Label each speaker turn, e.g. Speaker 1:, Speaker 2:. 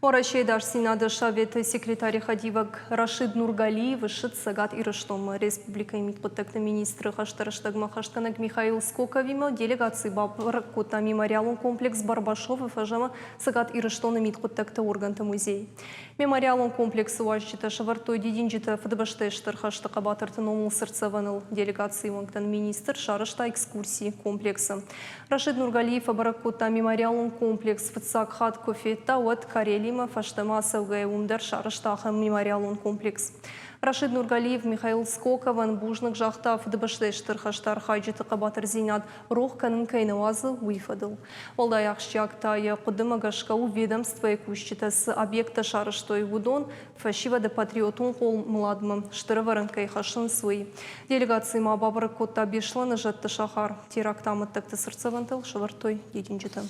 Speaker 1: Уӕрӕсейы Ӕдасдзинады Советы секретары хӕдивӕг Рашид Нургалиев ссыд Цӕгат Ирыстонмӕ. Республикӕйы мидхъуыддӕгты министры хӕсты рӕстӕгмӕ хӕстгӕнӕг Михаил Скоковимӕ делегаци бабӕрӕг кодта мемориалон комплекс Барбашовы фӕзӕмӕ Цӕгат Ирыстоны мидхъуыддӕгты органты музей. Мемориалон комплексы уазджытӕ сӕвӕрдтой дидинджытӕ Фыдыбӕстӕйы Стыр хӕсты хъӕбатырты номыл цыртдзӕвӕныл. Делегацийы уӕнгтӕн министр сарӕзта экскурси комплексы. Рашид Нургалиев фӕбӕрӕг кодта мемориалон комплекс фыццаг хатт куы федта, уӕд Карелимӕ фӕстӕмӕ ацӕугӕйӕ уым дӕр сарӕзта ахӕм мемориалон комплекс. Рашид Нургалиев Михаил Скоковӕн бузныг загъта Фыдыбӕстӕйы Стыр хӕсты архайджыты хъӕбатырдзинад рох кӕнын кӕй нӕ уадзы, уый фӕдыл. Уӕлдай ахсджиаг та йӕ хъуыдымӕ гӕсгӕ у ведомствойы кусджытӕ цы объекттӕ сарӕзтой, уыдон фӕсивӕды патриотон хъомыладмӕ стыр ӕвӕрӕн кӕй хӕссынц, уый. Делегаци ма бабӕрӕг кодта Беслӕны зӕдты сахар. Теракты амӕттӕгты цыртдзӕвӕнтыл сӕвӕрдтой дидинджытӕ.